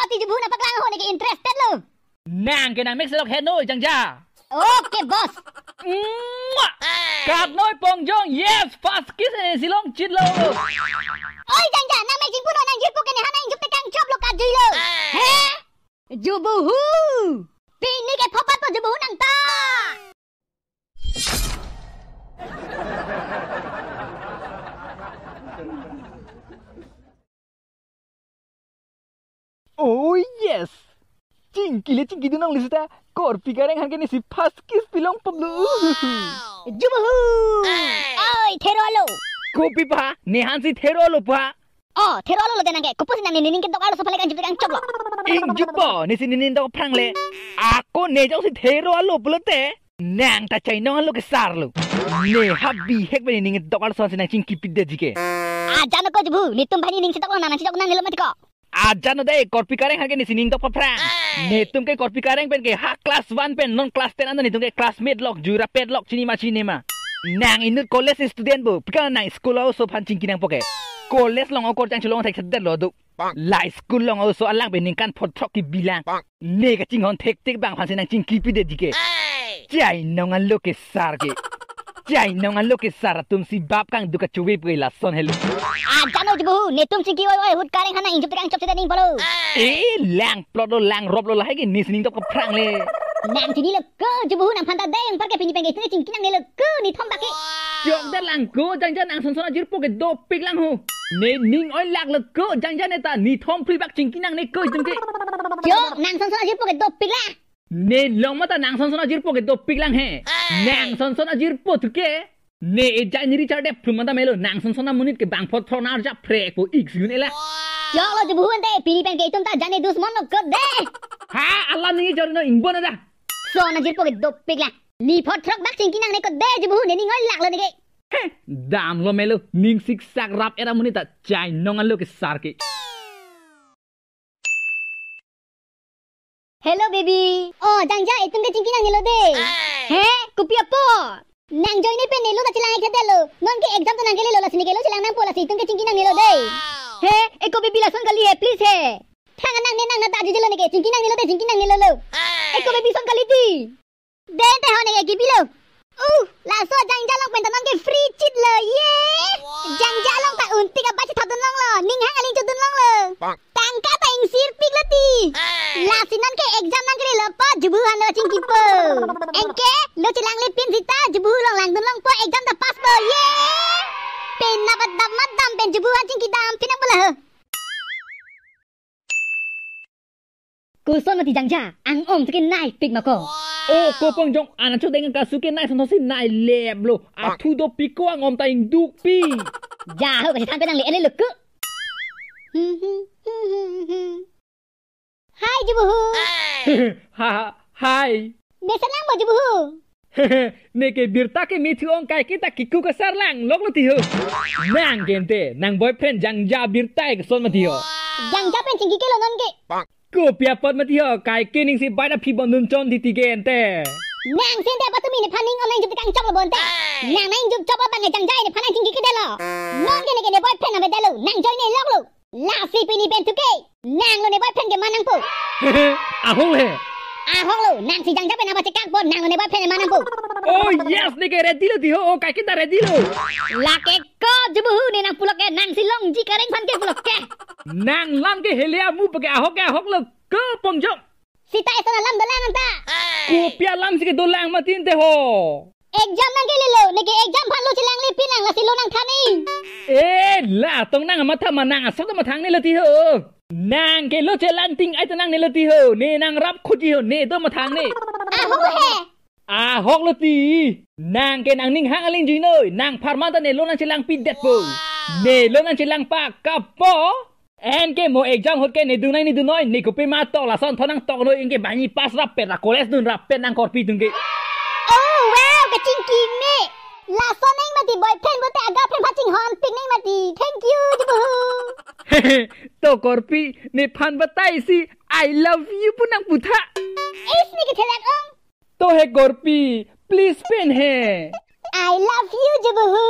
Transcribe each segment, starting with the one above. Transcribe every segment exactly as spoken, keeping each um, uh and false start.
Ti Jubu nangpaklang ho, neke interested lo. Nang ke nang mix lok heno Jangja. Okay, boss. Mwah! Katnoi Pongjong, yes, first kiss ne si longchit lo. Oi Jangja, nang mejing puno nang jirpo ke ne hana ingjop tekang chop lo kajui lo. He? Jubuhu. Pini ke phopat po Jubuhu nang ta. Oh yes! Chingki le chingki dunong lisita, korpi kareng han ke ne si first kiss pilong pok lo. Jubuhu! Oi, thero alo! Kopi pa, ne han si thero alo pa? Oh, thero alo lo de nang ke, kopi si nang ne ning kedok alo so pale kan jup tekang chop lo. Ingjop po, ne si ne ning dok phrang le. Ako ne jong si thero alo pulote. Nang ta chainong alo kesar lo. Ne ha bihek bani ning dok alo so si nang chingki pidetji ke. Ajan ko Jubu, netum bani ning si dok lo nang, nang si dok nang nelo mati ko. Ajan de korpi kareng han ke ne si ning dok paphrang. Netum ke korpi kareng pen ke ha class one pen non class ten anta netum ke classmate lok, jui rapet lok, chini ma chini ma. Nang inut college student bo, pika nang school oso aphan chingki nangpo ke. College along okor chang cholong thek thedet lo do. La school along oso alang pen ningkan phothrok kebi lang. Ne kachinghon thektik bang aphan si nang chingki pidetji ke. Chainong alo kesar ke. Chainong alo kesar atum si bap kangduk kachuve pui lason helo. Ajan o Jubu, netum chingki oi oi ahut kareng han nang ingjop tekang chop seta ning polo. Eh, lang plot lo, lang rop lo, lahai ke ne si ning dok kaphrang le. Nang chinilo ko Jubu, nangphan ta deng par ke pini pen ke itum chingki nangnelo ko nithom baki. Chok de lang ko, Jangja nang son son ajirpo ke dopik lang ho. Ne ning oi lak lo ko Jangja, ne ta nithom phli bak chingki nangne ko itum ke. Chok, nang son son ajirpo ke dopik la. Ne long mata nang son son ajirpo ke dopik lang he. Nang son son ajirpo tu ke. Ne ejai ni Richard de phlu mata melo, nang son son amonit ke bang phothrok nar ja phrek po ik siun ela. Chok lo Jubu ante, pini pen ke itum ta jane dusmon lo ko de. Ha, alam ni jor no ingbon ada. Son ajirpo ke dopik la. Ne phothrok bak chingki nangne ko de Jubu, ne ning oi lak lo ne ke. He, dam lo melo, ning siksak rap era amonit ta chainong alo kesar ke. Hello baby. Oh, Jangja, itum ke chingki nangnelo de. He, kopi apot? Nang join pen ne lo ta chelang ik thedet lo. Non ke exam ta nang ke lelo, lasi ne ke lo chelang nangpo, lasi itum ke chingki nangnelo de. He, eko baby lason kali he, please he. Thang nang ne nang na ta jujulo ne ke, chingki nangnelo de, chingki nangnelo lo. Eko baby son kali di. Den te ho ne ke kibilo. Uh, laso Jangja along pen ta non ke free chit lo ye. Jangja along ta untik abai si thadun longlo. Ning hang aling chodun longlo. Tangka ta ingsir pik lo ti. Lasi non ke exam nang kele lo po Jubu han lo chingkipo. Anke lo chelang le pin sita Jubu along langdun longpo, exam ta pass po ye. Pen na badam madam pen Jubu han chingki dam pin ang bola ho. Koson mati Jangja, ang-om ke nai pik ma ko. Oh, ko Pongjong, anacho deng kasu ke nai son si nai lep lo. Athu dopik ko, ang-om ta ingduk pi. Ja ho, kasi than pen nangle-en lo ko. Hi Jubuhu. Ha, ha, hi. Mesen lang bo Jubuhu. Ne ke birta ke mithu ong, kaike ta kiku kesar lang lok lo ti ho. Nang ke ante, nang boyfriend Jangja birta ke son mati ho. Jangja pen chingki ke lo non ke. Kopi apot mati ho, kaike ning si bai na phi bondun chon di ti ke ante. Nang si ante apa tumi nephan ning ong nang jup tekang chok lo bo ante. Nang nang jup chok abang ke Jangja nephan nang chingki ke de lo. Non ke ne ke ne boyfriend ave de lo, nang join ne lok lo. Lasi pini pen tu ke. Nang lo ne boyfriend ke man nangpo. Ahok le. Ahok lo, nang si Jangja pen apa chekak po, nang lo ne boyfriend man nangpo. Oh yes, ne ke ready lo ti ho, oh kaike ta ready lo. Lake ko Jubuhu ne nang pulo ke, nang si longji kareng aphan ke pulo ke. Nang lam ke hele amu pake ahok ke ahok lo ko Pongjong. Sita eson alam dolang anta. Kopi alam si ke dolang mati ante ho. Exam nang kele lo, ne ke exam aphan lo chelang le pin ang, lasi lo nang than ing. Eh, la tong nang matha ma nang asok ta mathang ne lo ti ho. Nang ke lo chelang ting ai ta nangne lo ti ho. Ne nang rap khoji ho, ne do mathang ne. Ahok he. Ahok lo ti. Nang ke nang ning hang aling jui noi. Nang pharman ta ne lo nang chelang pidet po. Ne lo nang chelang pakap po. Anke mo exam ahut ke ne dun nang ne dun noi, ne kopi ma tok, lason thon nang tok noi, anke bangi pass rapet ra college dun rapet nang korpi atum ke. Oh wow, kachingki me. Lason nang mati boyfriend bote aga friend pachinghon pik nang mati. Thank you Jubuhu. To korpi, nephan batai si I love you pu nang putha. Is ne ke thelak ong. To he korpi, please pen he. I love you Jubuhu.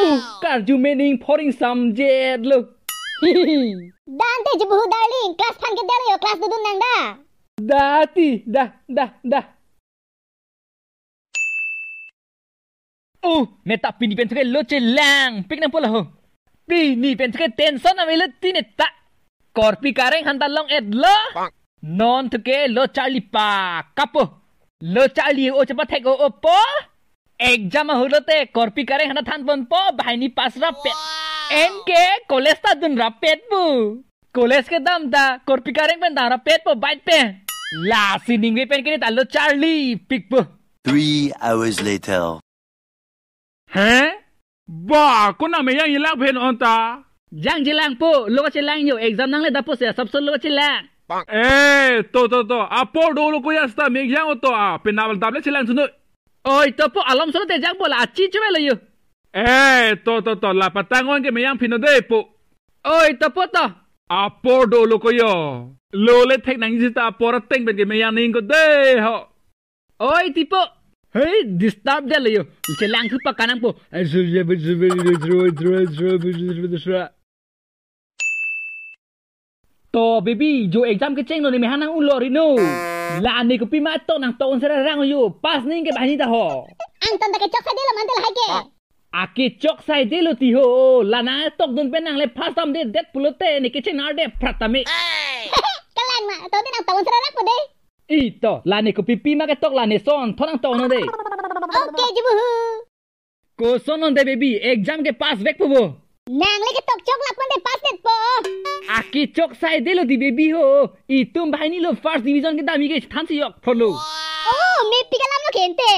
Uh, karju mening phoring samjet lo. Dante Jubuhu darling, class aphan kedelo yo, class dodun nang da. Da ti, da, da, da. Uh, neta pini pen thuke lo chelangpik nangpo la ho. Pini pen thuke tension avelo ti neta. Korpi kareng aphan ta long-etlo. Non thuke lo charli pa kapo. Lo charli o chepathek o opo. Exam ahut lote korpi kareng aphan ta thanponpo, banghini pass rapet. Anke college ta dun rapet pu. College kedam ta korpi kareng pen dam rapetpo bike pen. Lasi ningve pen ke neta lo charlipikpo. Three hours later. He? Ba, konat meyang chelangpik non ta? Jang chelangpo, lo chelang yo, exam nangle dampo si asapso lo chelang. Eh, to, to, to, apor dolo ko ya sta meyang oto a, penal dable chelangthunon. Oi, to po, alom solo te jangpo la, achi chuvelo yo. Eh, to, to, to, la patang on ke meyangpik non de po. Oi, to po to. Apor dolo ko yo. Lo le thek nangji ta apor ateng pen ke meyang ning ko de ho. Oi, tipo. Hei, disturb delo yo. Chelangthu pa kanang po. To, baby, jo exam kechenglo ne mephan nang-unlo rino. La ne kopima tok nangtok un sera rang yo. Pass ning ke banghini ta ho. Angtan ta kechok saidelo mante lahai ke. Akechok saidelo ti ho. La nangtokdun pen nangle pass damde det pulote ne kecheng nang arde prat tame. Kalang ma, to de nangtok un sera rang po de. Ito, la ne kopipima ketok la ne son, tho nangtok non de. Okay, Jubuhu. Koson non de baby, exam ke pass vekpo bo. Nangle ketok chok lapu ante pass detpo. Akechok saidelo ti baby ho. Itum banghini lo first division kedam ke thansi yok pholo. Oh, mepik alam lo ke ante.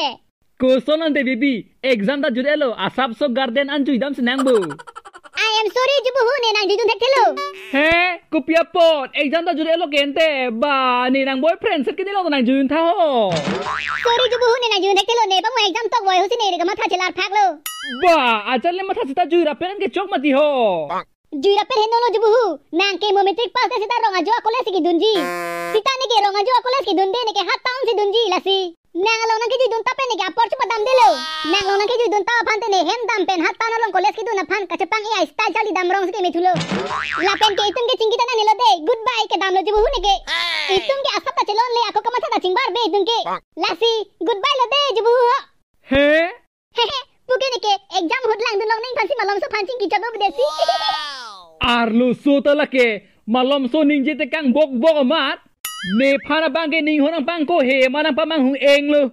Koson non de baby, exam ta jut-etlo, asapso garden an juidam si nang bo. I am sorry, Jubuhu, ne nangjuidun thekthe lo. He, kopi apot, exam ta jut-etlo ke ante, ba, ne nang boyfriend set ke ne long nangjuidun tha ho. Sorry, Jubuhu, ne nangjuidun thekthe lo, ne pamo exam tok boy ho si ne re kamatha chelar phaklo. Ba, ajat le matha seta jui rapet an kechok mati ho. Jui rapet henlo Jubuhu, nang ke mo matric pass te seta Rong Ajo a college kedunji. Seta ne ke Rong Ajo a college kedunde, ne ke hat town si dunji lasi. Nang along nangkejuidun ta pen ne ke apor chepadamdelo. Nang along nangkejuidun ta aphan te ne hem dam pen hat town along college kedun aphan kachepang A I style charli dam rong si ke methulo. Lapen ke itum ke chingki ta nangnelo de. Goodbye kedamlo Jubuhu ne ke. Itum ke asap ta chelonle, ako kamatha ta chingbarbe itum ke. Lasi, goodbye lo de Jubuhu ho. He? Hehe, puke ne ke exam ahut langdun long ning aphansi malomso aphan chingki chot do desi. Arloso ta lake, malomso ningje te kangbok bok amat. Nephan abang ke ning ho nangpangko he, ma nangpamang hung eng lo.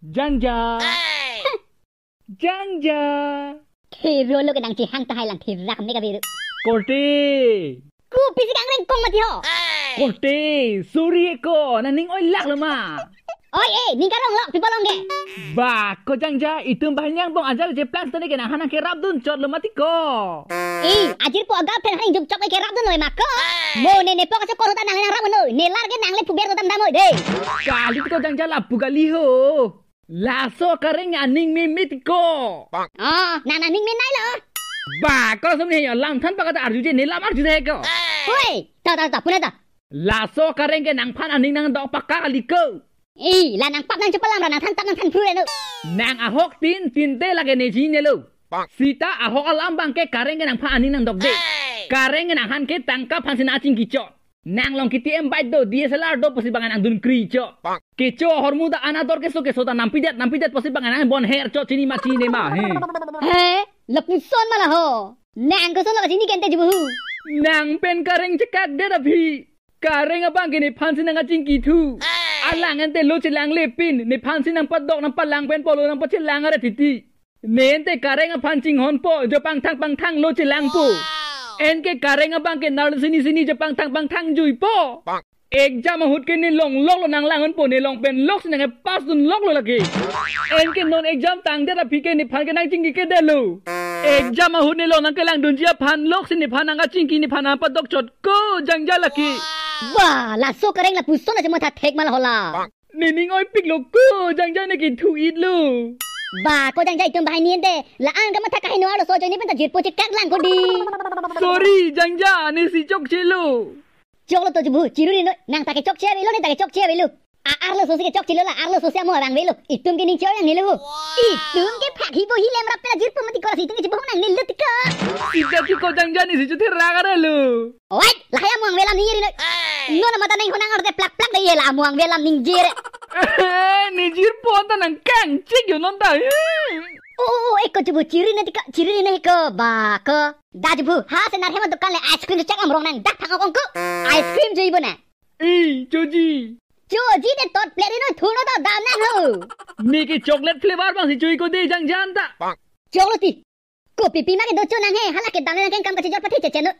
Jangja. Jangja. Thero lo ke nangchehang tahai lang therak me kabiru. Korte. Kopisi kangreng kong mati ho. Korte, sorry ko, nangning oilak lo ma. Oi, eh, ning karong lo, people ong ke. Ba, ko Jangja, itum banghini angbong ajat le cheplang seta ne ke nangphan nangkerapdun chot lo mati ko. Eh, ajirpo agap pen haning jumchok ke kerapdun lo ma ko. Mo ne ne pok aso kor ta nangle nangrapnon, ne lar ke nangle puber to damdam oi de. Kali ko Jangja lapu kali ho. Laso kareng aning meme ti ko. Oh, nang nangning menei lo. Ba, ko sum ne yo lam than pakata arjuje ne lam arjuje ko. Hoi, ta, ta, ta, puna ta. Laso kareng ke nangphan aning nangdok pakak kali ko. Ih, la nangpap nangchepalam ra nangthan tap nangthan phru lo. Nang ahok tin, tinte lake ne chinine lo. Seta ahok alam abang ke kareng ke nangphan aning nangdokde. Kareng ke nangphan ke tangka aphansi nang chingki chot. Nang along K T M bike do, D S L R do pusi bang nangdun kri chot. Kecho ahormu ta anador keso keso ta nampidet nampidet pusi bang nang bon her chot chini ma chini ma he. He, lapuson ma la ho. Nang koson lo kachini ke ante Jubuhu. Nang pen kareng chekakdet aphi. Kareng abang ke nephansi nang kachingki thu. Alang ante lo chelangle pin, nephansi nangpadok nangpalang pen polo nangpachelang are titi. Ne ante kareng aphan chinghonpo, jo pangthang pangthang lo chelangpo. Anke kareng abang ke nar sini sini jo pangthang pangthang juipo. Exam ahut ke ne longlok lo nang langhonpo, ne long pen lok si nang pass dunlok lo lake. Anke non exam tangdet aphi ke nephan ke nang chingki kedet lo. Exam ahut ne long nangkelangdunji aphan lok si nephan nang kachingki nephan nangpadok chot ko Jangja lake. Ba, laso kareng lapuson aja matha thek ma la ho la. Nening oipik lo ko Jangja ne kethu-it lo. Ba, ko Jangja itum banghini ante. La-an kamatha kaheno arloso ajoine pen ta jirpo chekak lang ko di. Sorry Jangja, nesi chokche lo. Choklo to Jubuhu, chiru ri noi. Nang ta kechokche avelo, ne ta kechokche avelo. A-, arloso si kechok chilo la, arloso si amo abang avelo. Itum ke ning choi nangnelo. Itum ke phak hibo hi lemrap pela jirpo mati kola si itum ke chibo nangnelo tiko. Sida ki kojang jani si chuthi raga relo. Oi, lahai amo ang avelam ningjir noi. Non mata neng honang orde plak plak dei la amo ang avelam ningjir. Eh, ningjirpo ta nangkangchik yo non ta. O, o, o, eko chubu chiri na tiko, chiri na eko ba ko. Da chubu, ha se nar hema dukan le ice cream chak am rong nang, dak thang ong ko. Ice cream chuibo na. Eh, choji. Choji de tot plate ino thuno to dam nang ho. Neke chocolate flavor abang si chui ko de jang jan ta. Choklo ti. Kopi pi ma kedo cho nang he, hala ke dam nang keng kam kachijor pathe che che no.